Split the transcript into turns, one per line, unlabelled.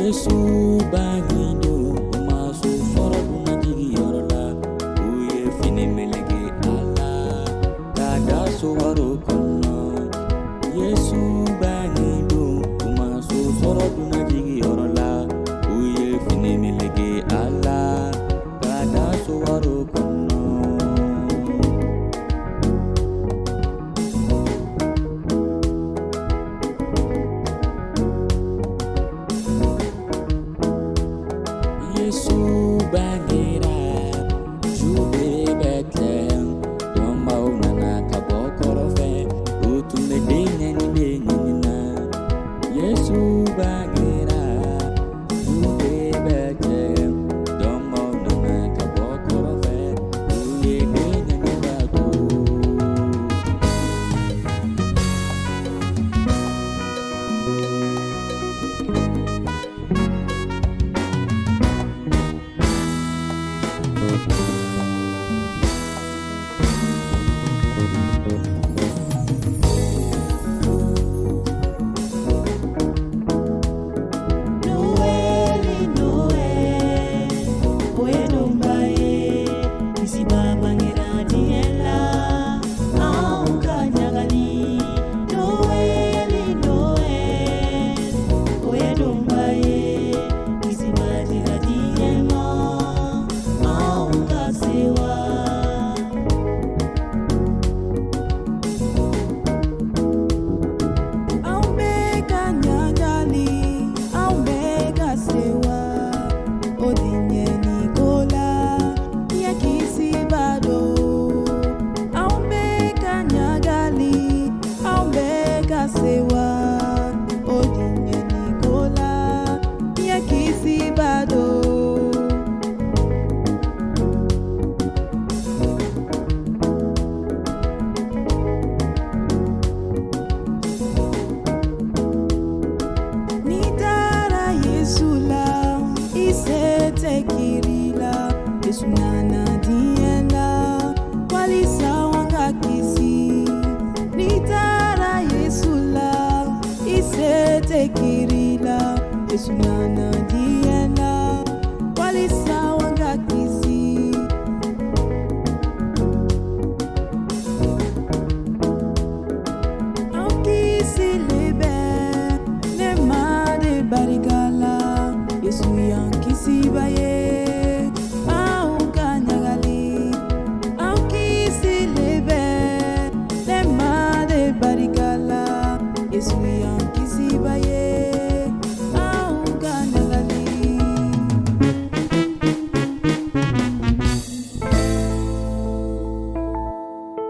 Yesu bangedon, u ma so sɔrɔ dunanjigiyɔrɔ la. U ye fini meleke a la ka da sowaro kɔnɔ. Yesu bangedon, u ma so sɔrɔ dunanjigiyɔrɔ la. U ye fini meleke a la ka da sowaro kɔnɔ. Yesu bangera Jude Bethlehem, dɔnbaw nana ka bɔ kɔrɔn fɛ, u tun bɛ denyɛnin de ɲinina. Yesu bangera Jude Bethlehem, dɔnbaw nana ka bɔ kɔrɔn fɛ, u ye denyɛnin bato.
Noël, Noël, o ye donba ye, Kisiba bangera diɲɛ la, anw ka ɲagali. Noël, Noël, o ye donba ye, Kisiba dira diɲɛ ma, anw ka sewa.
Anw bɛ ka ɲagali, anw bɛ ka sewa, o diɲɛ ni ko la, diɲɛ kisiba don. Anw bɛ ka ɲagali, anw bɛ ka sewa, o diɲɛ ni ko la, diɲɛ kisiba don. N'i taara Yesu la, i se tɛ kiri la. Yesu nana diɲɛ la, walisa an ka kisi. N'i taara Yesu la, i se tɛ kiri la. Yesu nana